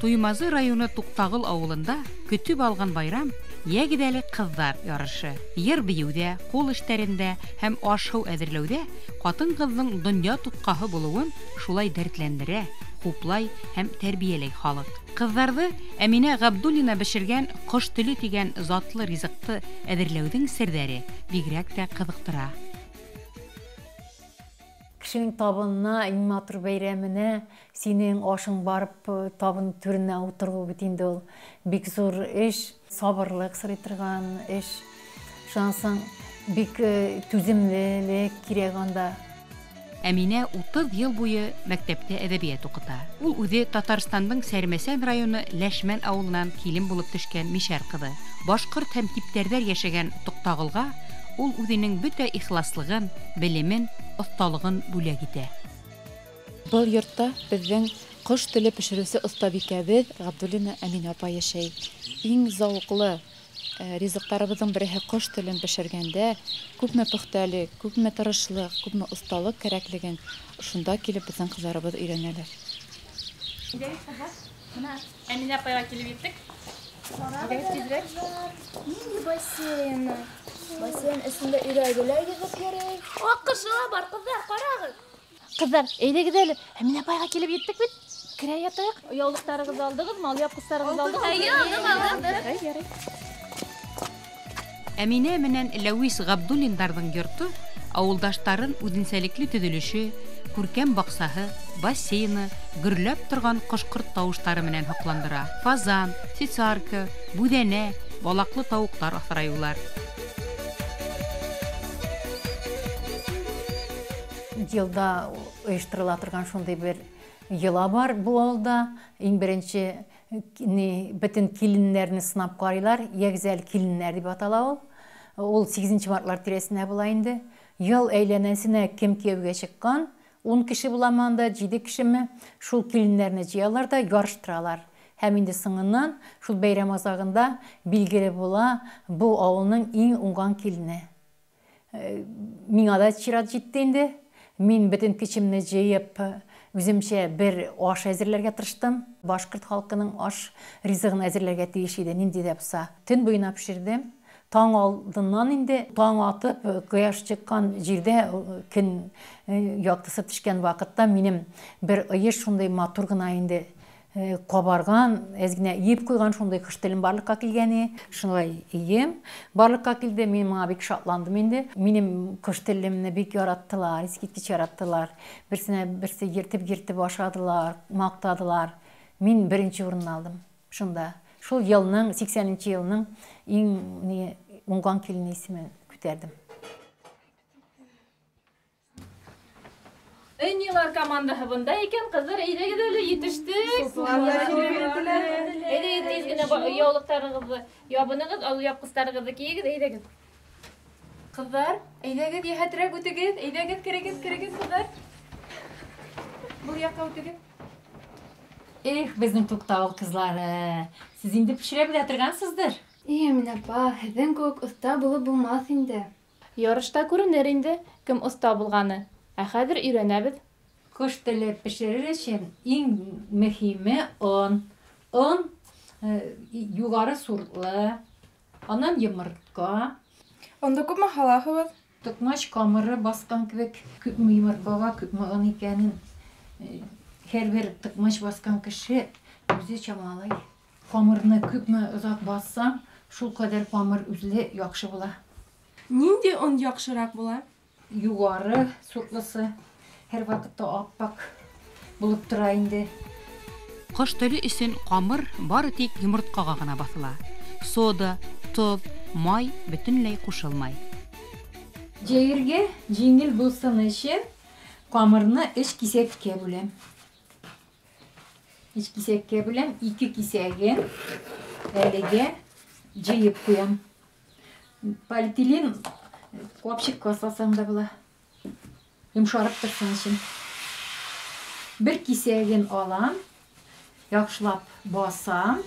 Туймазы районы Туҡтағыл ауылында көтөп алған байрам йәгеҙ әле ҡыҙҙар ярышы. Йыр бейеүҙә, ҡул эштәрендә һәм аш-һыу әҙерләүҙә ҡатын-ҡыҙҙың донъя тотҡаһы булыуын шулай дәртләндерә, хуплай һәм тәрбиәләй халыҡ. Ҡыҙҙарҙы Әминә Ғабдуллина бешергән ҡош теле тигән затлы ризыҡты әҙерләүҙең серҙәре бигерәк тә ҡыҙыҡтыра. Кешенең табынына, иң матур бәйрәменә синең ашың барып табын түренә ултырыу бит инде ул бик ҙур эш, сабырлыҡ сорай торған эш. Шунан һуң бик түҙемлелек кирәк анда. Әминә 30 йыл буйы мәктәптә әҙәбиәт уҡыта. Ул үҙе Татарстандың Сәрмәсән районы Ләшмән ауылынан килен булып төшкән мишәр ҡыҙы. Башҡорт һәм типтәрҙәр йәшәгән Туҡтағылға ул үҙенең бөтә ихласлығын, белемен, оҫталығын бүләк итә. Был йортта беҙҙең ҡош теле бешереүсе оҫтабикәбеҙ Ғабдуллина Әминә апай йәшәй. Иң зауыҡлы ризыҡтарыбыҙҙың береһе ҡош телен бешергәндә күпме пөхтәлек, күпме тырышлыҡ, күпме оҫталыҡ кәрәклеген шунда килеп беҙҙең ҡыҙҙарыбыҙ өйрәнәләр. Бына Әминә апайға килеп еттек. Ниндәй бассейн? Бассейн эсендә өйрәгеләр йөҙөп йөрөй. Аҡҡош ла бар, ҡыҙҙар, ҡарағыҙ. Ҡыҙҙар, әйҙәгеҙ әле, Әминә апайға килеп еттек бит. Керә ятайыҡ. Яулыҡтарығыҙҙы алдығыҙмы? Алъяпҡыстарығыҙҙы алдығыҙмы? Эйе, алдыҡ, алдыҡ. Әй, ярай. Әминә менән Ләүис Ғабдуллиндарҙың йорто ауылдаштарын үҙенсәлекле төҙөлөшө, күркәм баҡсаһы, бассейны, гөрләп торған ҡош-ҡорт тауыштары менән һоҡландыра. Фазан, цицарка, бүҙәнә, балаҡлы тауыҡтар аҫрай улар. Йылда ойошторола торған шундай бер йола бар бу ауылда. Иң беренсе бөтөн киленнәрне сынап ҡарайлар. Йәгезәл киленнәр тип атала ул. Ул 8 мартлар тирәсенә була инде. Йыл әйләнәсенә кем кейәүгә сыҡҡан, 10 кеше буламы анда, 7 кешеме, шул киленнәрне җыялар да ярыштыралар. Һәм инде соңыннан шул бәйрәм азағында билгеле була бу авылның иң уңган килене. Миңа да чират җитте инде. Мин бөтен көчемне җыеп, үземчә бер аш әзерләргә тырыштым. Башҡорт халҡының аш ризығын әзерләргә тейеш иде, нинди дә булса. Төн буйына пешердем. Таң алдыннан инде, таң атып, ҡояш сыҡҡан җирдә, көн яҡтысы төшкән ваҡытта минем бер ыйыш шундай матур ғына инде ҡабарған, әҙ генә йыйып ҡуйған шундай ҡош телем барлыҡҡа килгәне. Шулай йыйым барлыҡҡа килде. Мин моңа бик шатландым инде. Минем ҡош телемне бик яраттылар, иҫ киткес яраттылар. Берсенә берсе ертеп-ертеп ашадылар, маҡтадылар. Мин беренсе урын алдым шунда. Шул йылның, 80-нче йылның иң уңган килене исемен күтәрҙем. Энилар командаһы бында икән, ҡыҙҙар, әйҙәгеҙ әле, етештек. Әйҙәгеҙ, тиҙ генә яулыҡтарығыҙҙы ябынығыҙ, алъяпҡыстарығыҙҙы кейегеҙ, әйҙәгеҙ. Ҡыҙҙар, әйҙәгеҙ, йәһәтерәк үтегеҙ, әйҙәгеҙ, керегеҙ, керегеҙ, ҡыҙҙар. Был яҡҡа үтегеҙ. Эх, беҙҙең Туҡтағыл ҡыҙлары, һеҙ инде пешерә белә торғанһығыҙҙыр. Эй, Әминә апа, һеҙҙең кеүек оҫта булып булмаҫ инде. Ярышта күренер инде, кем оҫта булғаны. Ә хәҙер өйрәнәбеҙ. Ҡош теле пешерер өсөн иң мөһиме он. Он юғары сортлы, анан йомортҡа. Онда күпме һалаһығыҙ? Тоҡмаш ҡамыры баҫҡан кеүек, күпме йомортҡаға, күпме он икәнен һәр бер тоҡмаш баҫҡан кеше үҙе самалай. Ҡамырны күпме оҙаҡ баҫһаң, шул ҡәҙәр ҡамыр үҙе яҡшы була. Ниндәй он яҡшыраҡ була? Юғары сортлысы һәр ваҡытта аппаҡ булып тора инде. Ҡош теле өсөн ҡамыр бары тик йомортҡаға ғына баҫыла. Сода, тоҙ, май бөтөнләй ҡушылмай. Йәйергә еңел булсын өсөн ҡамырны өс кисәккә бүләм. Өс кисәккә бүләм, 2 кисәген әлегә йыйып ҡуям. Полиэтилен ҡапсыҡҡа салсаң да була. Йомшарып торсын өсөн. Бер кисәген алам, яҡшылап басам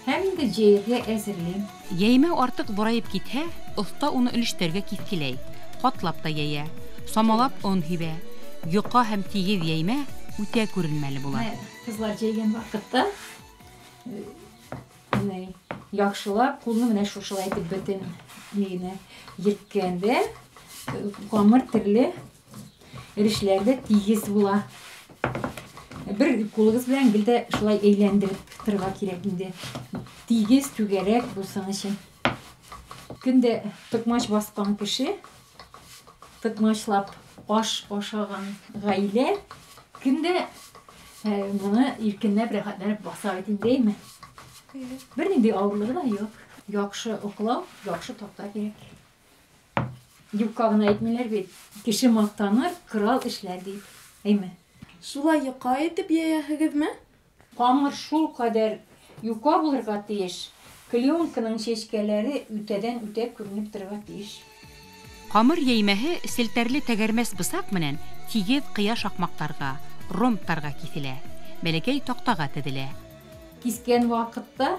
һәм инде йәйергә әҙерләйем. Йәймә артыҡ ҙурайып китһә, оҫта уны өлөштәргә киҫкеләй, ҡатлап та йәйә, самалап он һибә. Йоҡа һәм тигеҙ йәймә үтә күренмәле була. Кызлар җәйгән вакытта яхшылап кулны менә шушылай итеп бөтен нигенә йөрткәндә камыр төрле эрешләрдә тигез була. Бер кулыгыз белән гел дә шулай әйләндереп торырга кирәк инде. Тигез, түгәрәк булсын өчен. Көндә токмач баскан кеше, токмачлап аш ашаган гаилә көндә моны иркенләп, рәхәтләнеп баса бит инде, әйме? Бернинди авырлыгы да юк. Яхшы уклау, яхшы такта кирәк. Юкка гына әйтмиләр бит. Кеше мактаныр, корал эшләр дип. Әйме? Шулай юка итеп яяһегезме? Камыр шул кадәр юка булырга тиеш. Клеенканың чәчкәләре үтәдән үтә күренеп торырга тиеш. Камыр йәймәһе селтәрле тәгәрмәс бысак менән тигеҙ ҡыя шаҡмаҡтарға, ромбтарға киҫелә, бәләкәй таҡтаға теҙелә. Кискән ваҡытта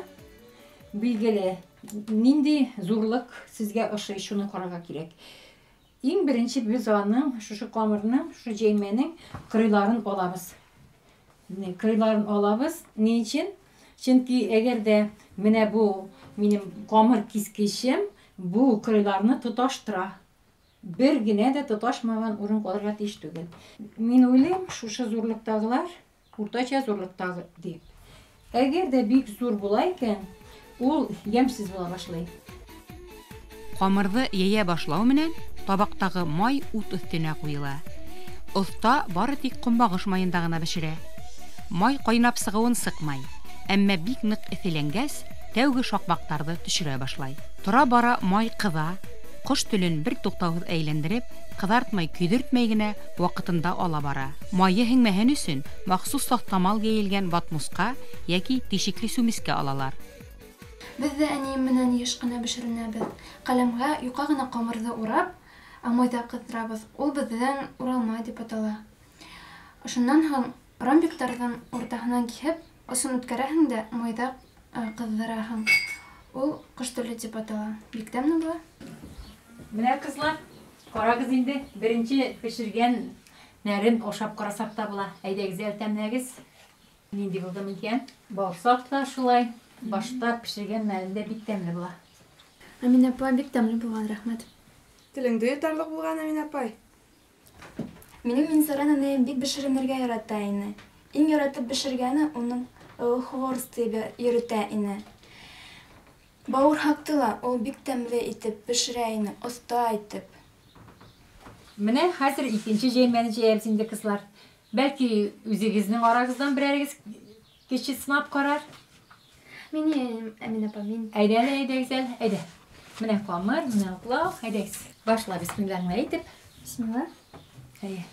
билгеле нинди зурлык сезгә ошый, шуны карарга кирәк. Иң беренче без аның шушы камырның, шушы җәймәнең кырыйларын алабыз. Кырыйларын алабыз. Ни өчен? Чөнки әгәр дә менә бу минем камыр кискечем бу кырыйларны тоташтыра. Бер генә дә тоташмаган урын калырга тиеш түгел. Мин уйлыйм, шушы зурлыктагылар уртача зурлыктагы дип. Әгәр дә бик зур була икән, ул ямьсез була башлый. Камырҙы йәйә башлау менән табаҡтағы май ут өҫтөнә ҡуйыла. Оҫта бары тик ҡомбағыш майында ғына бешерә. Май ҡайнап сығыуын сыҡмай, әммә бик ныҡ эҫеләнгәс, тәүге шаҡмаҡтарҙы төшөрә башлай. Тора-бара май ҡыҙа, ҡош телен бер туҡтауһыҙ әйләндереп, ҡыҙартмай, көйҙөртмәй генә ваҡытында ала бара. Майы һеңмәһен өсөн махсус таҫтамал йәйелгән батмусҡа йәки тишекле сүмескә алалар. Беҙ ҙә әнейем менән йыш ҡына бешеренәбеҙ. Ҡәләмгә юҡа ғына ҡамырҙы урап, майҙа ҡыҙҙырабыҙ. Ул беҙҙән уралма тип атала. Шунан һуң ромбиктарҙың уртаһынан киҫеп, осон үткәрәһең дә майҙа ҡыҙҙыраһың. Ул ҡош теле тип атала. Бик тәмле була. Менә кызлар, карагыз инде, беренче пешергән нәрен ашап карасак та була. Әйдәгез әле тәмләгез. Нинди булды микән? Бауырсаҡ та шулай. Башта пешергән мәлендә бик тәмле була. Әминә апай, бик тәмле булган, рәхмәт. Телеңде йотарлыҡ булган, Әминә апай. Минең Минсара нәнәйем бик бешеренергә ярата ине. Иң яратып бешергәне уның хворст дип йөрөтә ине. Бауырһаҡты ла ул бик тәмле итеп бешерә ине, оҫта итеп. Менә хәзер икенче җәймәне җәябез инде, кызлар. Бәлки үзегезнең арагыздан берәрегез кеше сынап карар. Мин йәйәм, Әминә апа, мин. Әйдә әле, әйдәгез әле, әйдә. Менә камыр, менә уклау, әйдәгез. Башла бисмиллаһны әйтеп. Бисмилла. Әйе.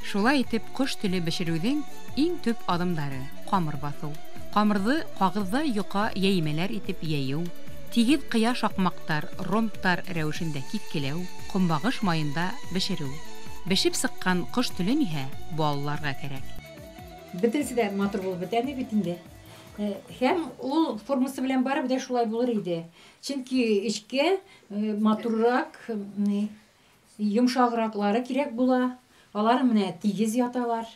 Шулай итеп, ҡош теле бешереүҙең иң төп аҙымдары ҡамыр баҫыу. Ҡамырҙы ҡағыҙҙа йоҡа йәймәләр итеп йәйеү, тигеҙ ҡыя шаҡмаҡтар, ромбтар рәүешендә киҫкеләү, ҡомбағыш майында бешереү. Бешеп сыҡҡан ҡош телен иһә балаларға кәрәк. Бөтөнөһө дә матур булып бөтәме бит инде. Һәм ул формасы белән барып да шулай булыр иде. Чөнки эшкә матуррак, йомшагыраклары кирәк була. Алар менә тигез яталар.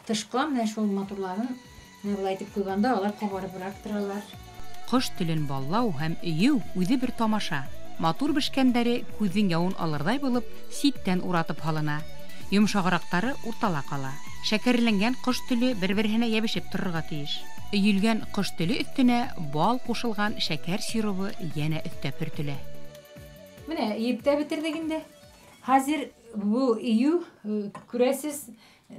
Тышка менә шул матурларын менә былай итеп куйганда алар кабарыбрак торалар. Ҡош телен баллау һәм өйөү үҙе бер тамаша. Матур бешкәндәре күҙҙең яуын алырҙай булып ситтән уратып һалына. Йомшағыраҡтары уртала ҡала. Шәкәрләнгән ҡош теле бер-береһенә йәбешеп торорға тейеш. Өйөлгән ҡош теле өҫтөнә бал ҡушылған шәкәр сиробы йәнә өҫтәп һөртөлә. Менә йыйып та бөтөрҙөк инде. Хәҙер бу өйөү, күрәсез,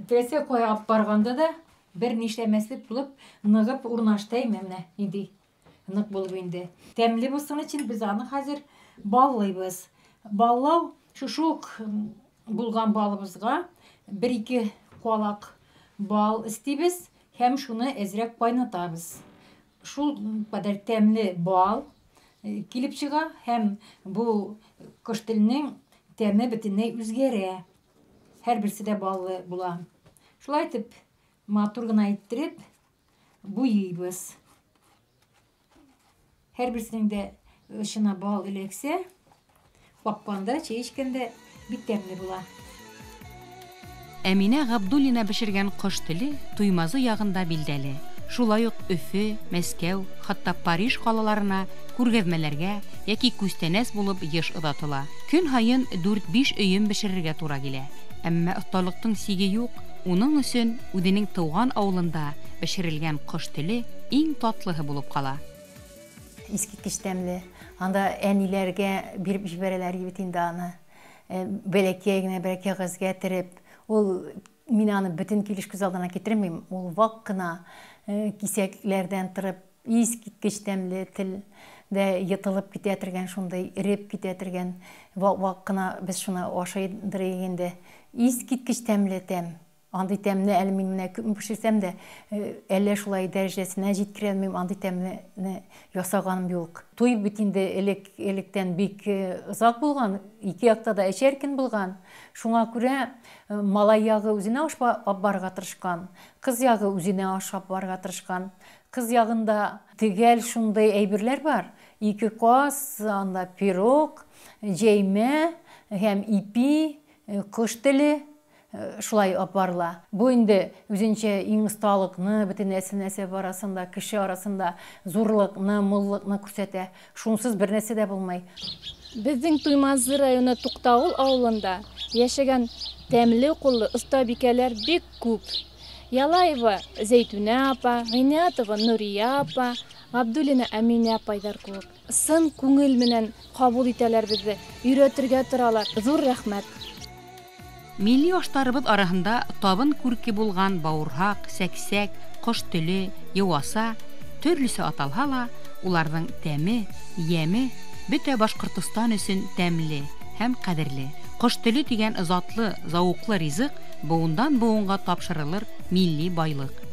теләсә ҡайға барғанда да бер нишләмәслек булып нығып урнашты, менә инде ныҡ булып инде. Тәмле булсын өсөн беҙ аны хәҙер баллайбыҙ. Баллау шушы уҡ булған балыбыҙға бер-ике ҡалаҡ бал өҫтәйбеҙ һәм шуны әҙерәк ҡайнатабыҙ. Шул ҡәҙәр тәмле бал килеп сыға һәм был ҡош теленең тәме бөтөнләй үҙгәрә. Һәр береһе дә баллы була. Шулай итеп матур ғына иттереп буйыйбыҙ. Һәр береһенең дә очына бал эләксә, ҡапҡанда, чәй эскәндә Бик тәмле була. Әминә Ғабдуллина бешергән ҡош теле Туймазы яғында билдәле. Шулай уҡ Өфө, Мәскәү, хатта Париж ҡалаларына күргәҙмәләргә йәки күстәнәс булып йыш оҙатыла. Көн һайын 4-5 өйөм бешерергә тура килә. Әммә оҫталыҡтың сиге юҡ. Уның өсөн үҙенең тыуған ауылында бешерелгән ҡош теле иң татлыһы булып ҡала. Иҫ киткес тәмле. Анда әниләргә биреп җибәрәләр бит инде аны. Бәләкәй генә бер кәгазьгә төреп, ул мин аны бөтен килеш күз алдына китермим. Ул вак кына кисәкләрдән торып, искиткеч тәмле тел дә йотылып китә торган, шундай эреп китә торган вак-вак кына без шуны ашыйдыр инде. Искиткеч тәмле тәм. Андый тәмне әле мин менә күпме пешерсәм дә, әллә шулай дәрәҗәсенә җиткерә алмыйм, андый тәмне ясаганым юк. Туй бит инде элек-электән бик озак булган, ике якта да эчәркен булган. Шуңа күрә малай ягы үзенә аш алып барырга тырышкан, кыз ягы үзенә аш алып барырга тырышкан. Кыз ягында төгәл шундый әйберләр бар. Ике каз, анда пирог, җәймә һәм ипи, кош теле шулай алып барыла. Бу инде үзенчә иң осталыкны, бөтен нәрсә арасында, кеше арасында зурлыкны, муллыкны күрсәтә. Шунсыз бер нәрсә дә булмый. Безнең Туймазы районы Туктагул авылында яшәгән тәмле куллы остабикәләр бик күп. Ялаева Зәйтүнә апа, Гыйниятова Нурия апа, Габдуллина Әминә апайдар кебек. Сын күңел менән кабул итәләр безне, өйрәтергә торалар. Зур рәхмәт. Милли аштарыбыҙ араһында табын күрке булған бауырһаҡ, сәксәк, ҡош теле, йыуаса төрлөсә аталһа ла, уларҙың тәме, йәме бөтә Башҡортостан өсөн тәмле һәм ҡәҙерле. Ҡош теле тигән затлы, зауыҡлы ризыҡ быуындан быуынға тапшырылыр милли байлыҡ.